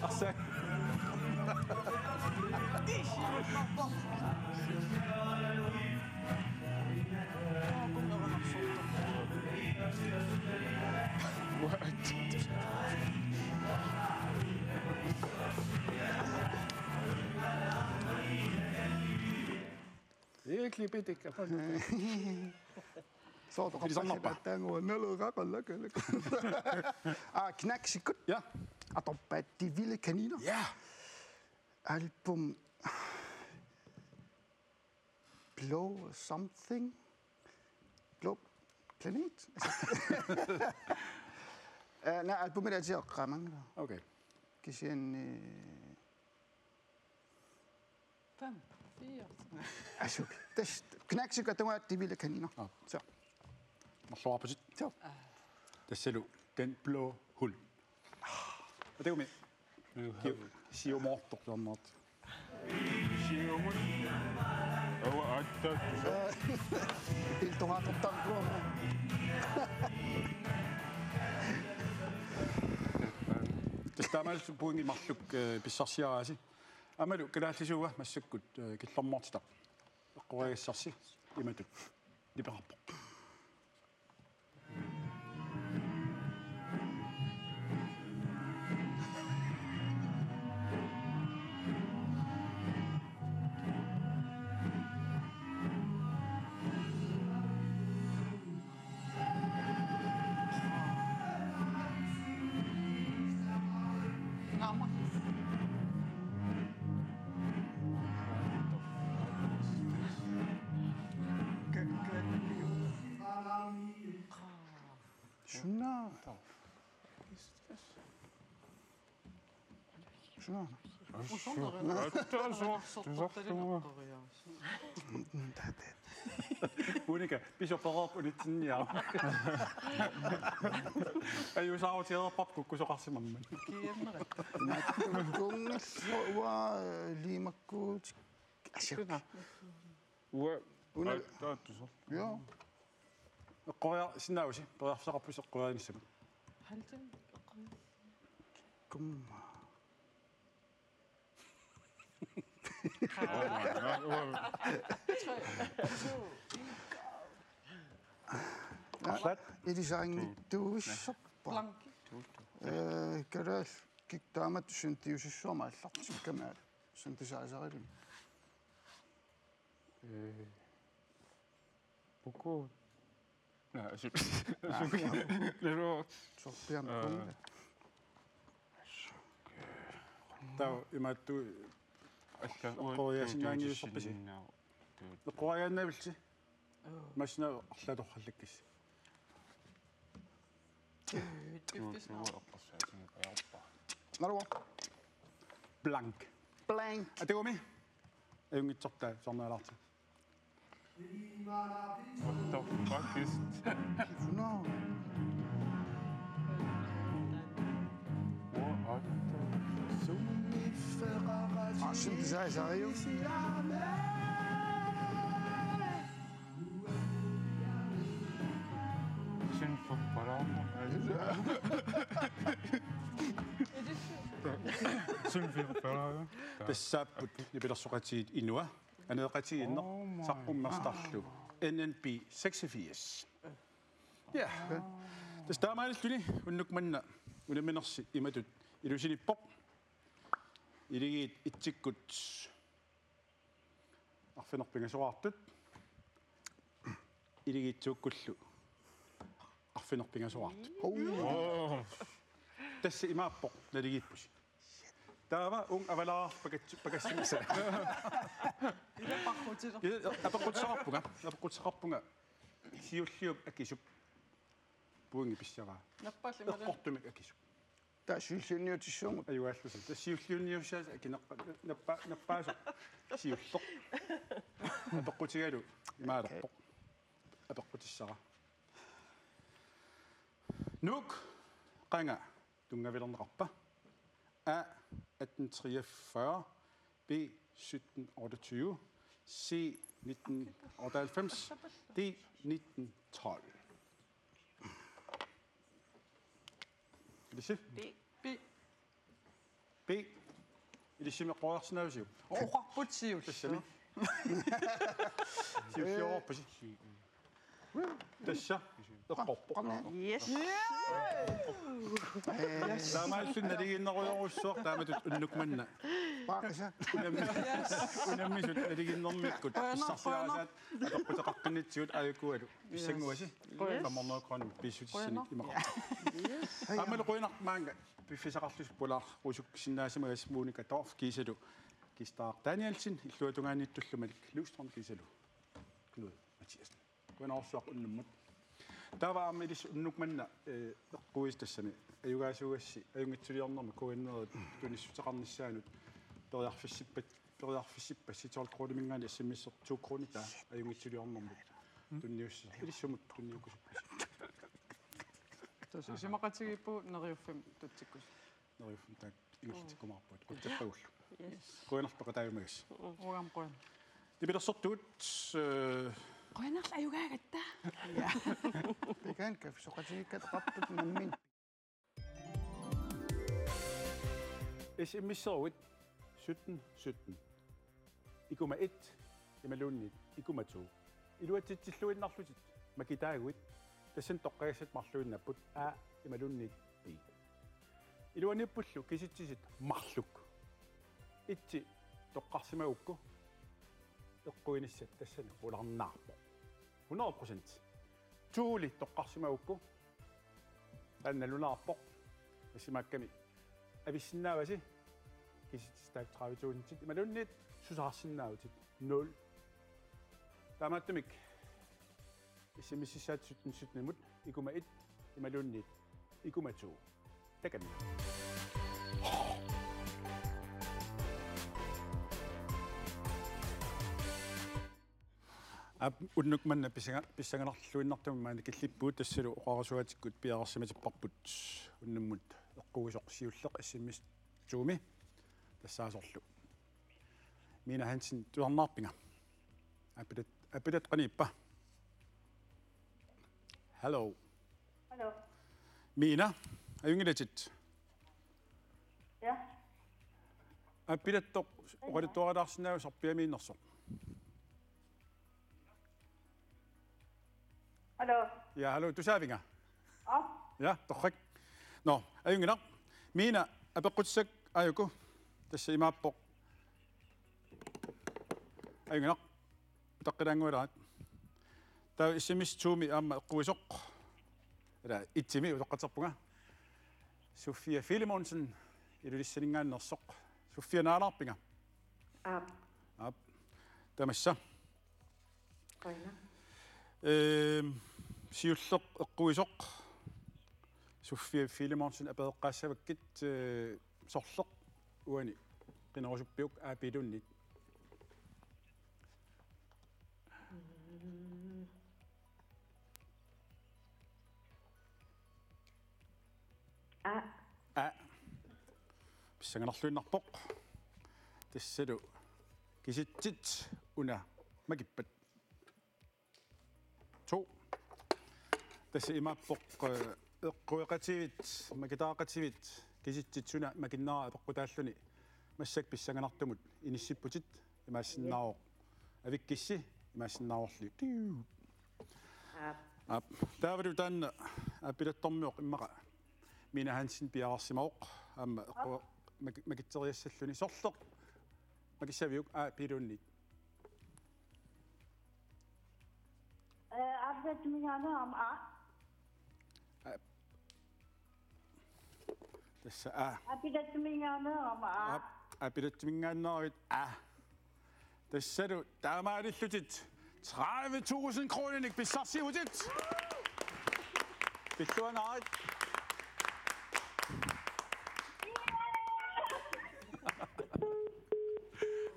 arsa. Ikke klippe det, kan man. Soorlu ilisarnarpa? Taanngua naleraaqallakka. Aa, Knacksikut. Ja. Atorpaat De Vilde Kaniner. Ja. Album Blå something. Blå planet. Øh, nej, albumit er til at ramme. Okay. Kisianni, øh, fem, fire. Altså, det, Knacksikut atorpaat De Vilde Kaniner. Ja. Så. Marluarputit. Så. Tassalu Den Blå Hund. Ataqqummi. Siu-, siumoortoq taamaat. Siumut. Aua, aatsaat. Iltoqatortarpugut. Tassa taamaalillutit pointit marluk, øh, pissarsiaraasi. Aammalu kalaallisuua massakkut, øh, killormoortitaq. Eqqoriagassarsi imatut nipeqarpoq. Naamik. Suna. Suna. Unika, pisoqaaq unitsinniaq. Ajuusaarutigereerparput kukkusoqarsimammat. Kiinnera. Kunngersuaq liimakkuut. Asiuk. Uanga. Una. Ai, taattusoq. Joo. Eqqoriarsinnaavusi, periarfissaqarpusi eqqoriarinissat. Halvdelen eqqoriar-. Kumma. Tre, to, en, go. Arsaq. Ilisarinngitsuussappa. Blank. Ee, kalaallit taamatut suntiusissuarmik aallartikkami aamma. Suntisaasaraluni. Ee, puku. Naa, asuk. Asuk. Lero. Sorpiarnikuunngilara. Taava imaattoq alla eqqoriaasinnaanngiusarpisi? Eqqoriaannavilsi? Massina arlaat torrallakkissi. Naluara. Blank. Blank. Atagumi. Ajunngitsortaa sornaalaarti. What the fuck is... No. What the... Ah, synthesizer, jo. Synthesizer. Synthesizer. Tassaapput nipilersoqatigiit Inua. Aneeqatigiinneq. Oh my. Saqqummerstarlu. N N B seksogfirs. Ja. Tassa taamaalilluni unnuk manna unamminersi imatut ilusinippoq. Iligiit itsikkut arfineq-pingasoraartut. Iligiit tookkullu arfineq-pingasoraartut. Oh. Tassa imaappoq naligiippusi. Taava uunga avalaarpakatsu-, pakassimisa. Ila paqqutiler. Ila apeqqutissaqarpunga, apeqqutissaqarpunga. Siulliup akisup pointi pissaraa. Nappaalli mala. Eqqortumik akisup. Taava siulliunniutissuugut. Ajugaallusi. Taava siulliunniussaasa akineqqa-, nappa-, nappaasoq siulleq. Apeqqutigalugu imaalerpoq. Apeqqutissara. Nuuk, qanga tunngavilerneqarpa? A atten treogfyrre, B sytten otteogtyve, C nitten otteoghalvfems, D nitten tolv. Ilissi? B. B. B. Ilissimi eqqoriarsinnaavisiuk? Oqarput siulleq. Tassami. Siulliorpasi. Tassa. Eqqorpoq. Yes. Taamaalilluni naligiinnerujorujussuaq taamatut unnuk manna. Paaqisa. Unammi-, unammisut naligiinnermikkut. Qujanaq, pissarsiarisiuk. Qujanaq. Apeqquteqaqqinnitsigut aajukualu. Yes. Pissannguasi. Qujanaq. Femhundrede kroner pissutissanik imaqarpoq. Yes. Aammalu qujanaq maanga piffissaqarlusi pulaarusukkusinnaasimagasi Monica Dorph kiisalu Kirsten Danielsen, illuatungaaniittullu Malik Løvstrøm kiisalu Knud Mathiassen. Qujanarsuaq unnummut. Taava aamma ilissi unnuk manna, eh, eqquisi tassami. Ajugaasuugassi, ajunngitsuliornermi K N R-ip tunissuteqarnissaanut periarfissippat-, periarfissippassi tolv kroniminngaanniit S M S-er to kronitaa ajunngitsuliornermut. Tunniussisarput. Ilissi sumut tunniukkusuppisi? Tassa isumaqatigiippugut Neriuffimmi tutsikkusi. Neriuffimmi taakku ingerlatikkumaarpugut. Qutsappagullu. Yes. Qujanarlu peqataaffigimagassi. Uanga aamma qujanaq. Nipilersortugut, eh, qujanarlu ajugaagatta. Ja. Takanna kaffisoqatigiikkatta qapput nammin. S M S-eruit sytten sytten. Ikuma et, imaluunniit ikuma to. Iluatsitsilluinnarlutit makitaaguit, tassani toqqagassat marluinnapput A imaluunniit B. Iluaniippullu kisitsisit marluk. Etsi toqqarsimagukku eqquinissat tassani qularnaarpoq. Hundrede procent. Toli toqqarsimagukku taanna nalunaarpoq. Tassimaakkami avissinnaavasi kisitsisit tredive tusindit imaluunniit susaarsinnaavutit nul. Taamaattumik S M S-issaat sytten sytten-imut ikuma et imaluunniit ikuma to. Takanna. Aap, unnuk manna pissanga-, pissanganarluinnartumik maani killippugut, tassalu oqarasuaatikkut piareersimatipparput unnummut eqquisoq siulleq S M S to-mi tassaasorlu. Mina Hansen, tusarnaarpinga? Aappilat, aappilat qaniippa? Hello. Hallo. Mina, ajunngilatit? Ja. Aappilattoq oqaluttuarilaarsinnaavit Sarpiamiinnersoq. Hallo. Ja, hallo, tusaavinga? Ja, torrak. Nå, ajunngilaq. Miina apeqqutissaq aajuku. Tassa imaappoq. Ajunngilaq. Utaqqilaanngualaat. Taava S M S to-mi aamma eqquisoq. Ila itsimi utoqqatserpunga. Sofia Filemonsen Ilulissaninngaanneersoq. Sofia, naalaarpinga? Aap. Aap. Tamassa. Qujanaq. Ehm, siulleq eqquisoq. Sofia Filemonsen apereqqaassavakkit, eh, sorleq uani qinerusuppiuk A-biluunniit? Mm. A. A. Pissanganarluinnarpoq. Tassalu kisitsit una makippat. To. Tassa imaappoq, eh, eqqueqatigiit, makitaaqatigiit, kisitsit suna makinneraa apeqqutaalluni massakkut pissanganartumut inissipputit, imaassinnaavoq avikkissi, imaassinnaavorli. Tiu. Aap. Aap. Taavalu taanna A-bilattormioq immaqa Miina Hansen piareersimavoq, aamma eqqua-, mak-, makitseriassalluni. Sorleq makissaviuk A-biluunniit? Eh, A-bilattuminngaanneerama A. A. Tassa A. A-bilattuminngaanneerama A. A, A-bilattuminngaanneeravit A. Tassalu taamaalillutit tredive tusind kroninik pissarsivutit. Pilluangaarit.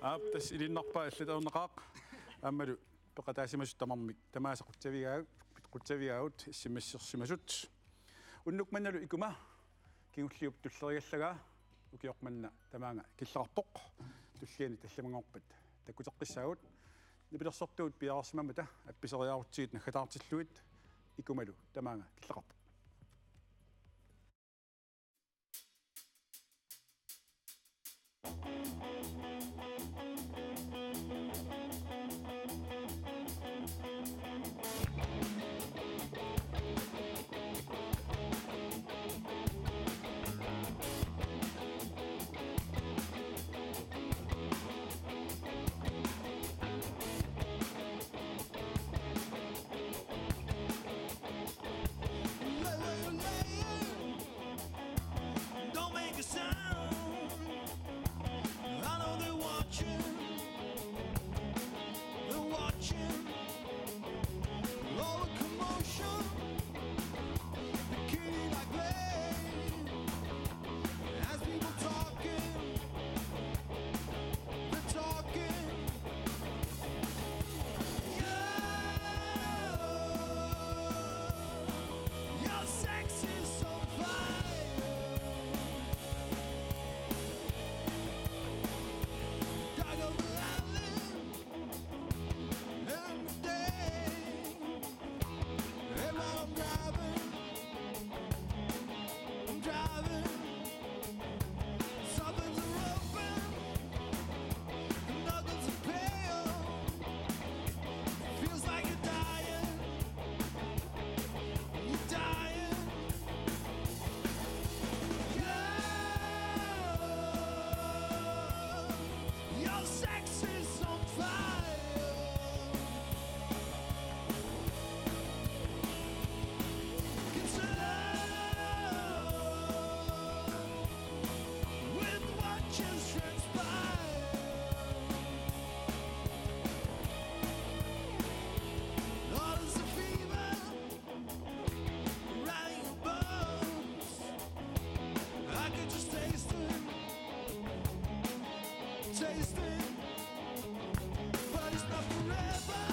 Aap, tassa ilinnarpaa allatut ajornaqaaq. Aammalu peqataasimasut tamarmik tamaasa qutsavigaagut, qutsavigaagut S M S-ersimasut. Unnuk mannalu ikuma kingulliup tullerigallagaa ukioq manna tamaanga killeqarpoq. Tulliani tallimanngorpat takkuteqqissaagut. Nipilersortugut piareersimammata appiseriarutsigit naggataartillugit ikumalu tamaanga killeqarpoq. Don't make a sound. I know they're watching. They're watching. All the commotion. The kitty like play. As people talking. They're talking. Your sex is on fire. Dog of the island, every day. And while I'm driving, I'm driving. Something's open, nothing's pale. Feels like you're dying, you're dying. Your, your sex is on fire. It's love with what just transpired. All is a fever, riding your bones. I could just taste it, taste it. But it's not forever,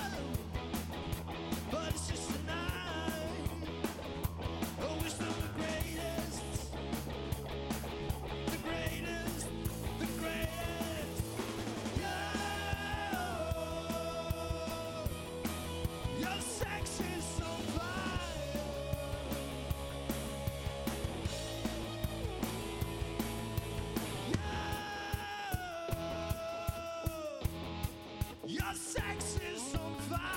but it's just tonight. I wish them the greatest, the greatest, the greatest. Yeah. Your sex is on fire. Yeah. Your sex is on fire.